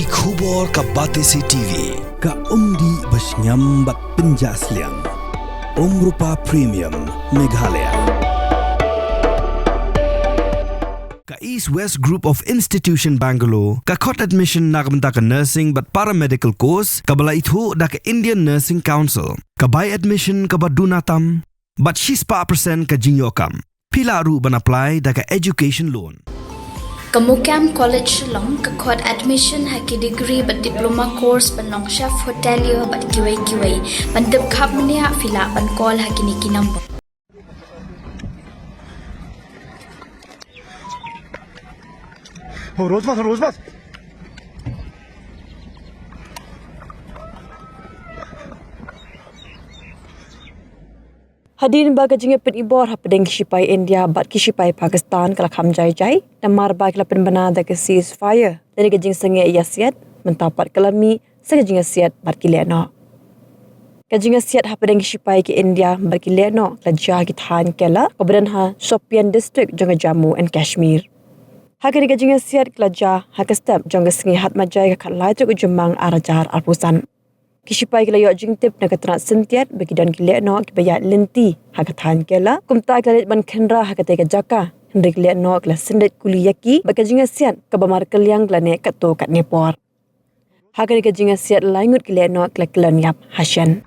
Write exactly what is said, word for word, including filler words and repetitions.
Ki khubor ka Batesi T V, ka umdih ba shngiam bad pynjah sliang. Umrupa Premium, Meghalaya. Ka East West Group of Institution Bangalore, ka khot admission na ka bynta ka nursing bad paramedical course, kaba la ithuh da ka Indian Nursing Council, ka bai admission kaba duna tam, bad shispah percent ka jingïoh kam. Phi lah ruh ban apply da ka education loan. Ka Mukam College Shillong ka khot admission ha ki degree bad diploma course ban long chef hotelier bad kiwei kiwei. Ban tip khapmniah phi lah ban call ha kine ki number. Oh, Rose Mas, Rose Mas. Hadien ba ka jingïapynibor hapdeng ki shipai India bad ki shipai Pakistan ka la kham jai jai, namar ba ki la pynbna da ka ceasefire, lane ka jingsangeh ïasiat, mynta pat ka la mih sa ka jingïasiat bad ki lehnoh. Ka jingïasiat hapdeng ki shipai ki India bad ki lehnoh ka la jia ha ki thaiñ Kela, kaba don ha Shopian District jong ka Jammu and Kashmir. Ha kane ka jingïasiat ka la jia ha ka step jong ka sngi Hatmajai ka khatlai tarik u Jymmang arhajar arphew san. Ki shipai ki la ïoh jingtip na ka tnat syntiat ba ki don ki lehnoh kiba ïaid lynti ha ka thaiñ Kela, kumta ki la leit ban khynra ha katei ka jaka, hynrei ki lehnoh ki la syndet kuli ïa ki bad ka jingïasiat kaba markylliang ka la neh katto katne por. Ha kane ka jingïasiat lai ngut ki lehnoh ki la kyllon ïap ha shen.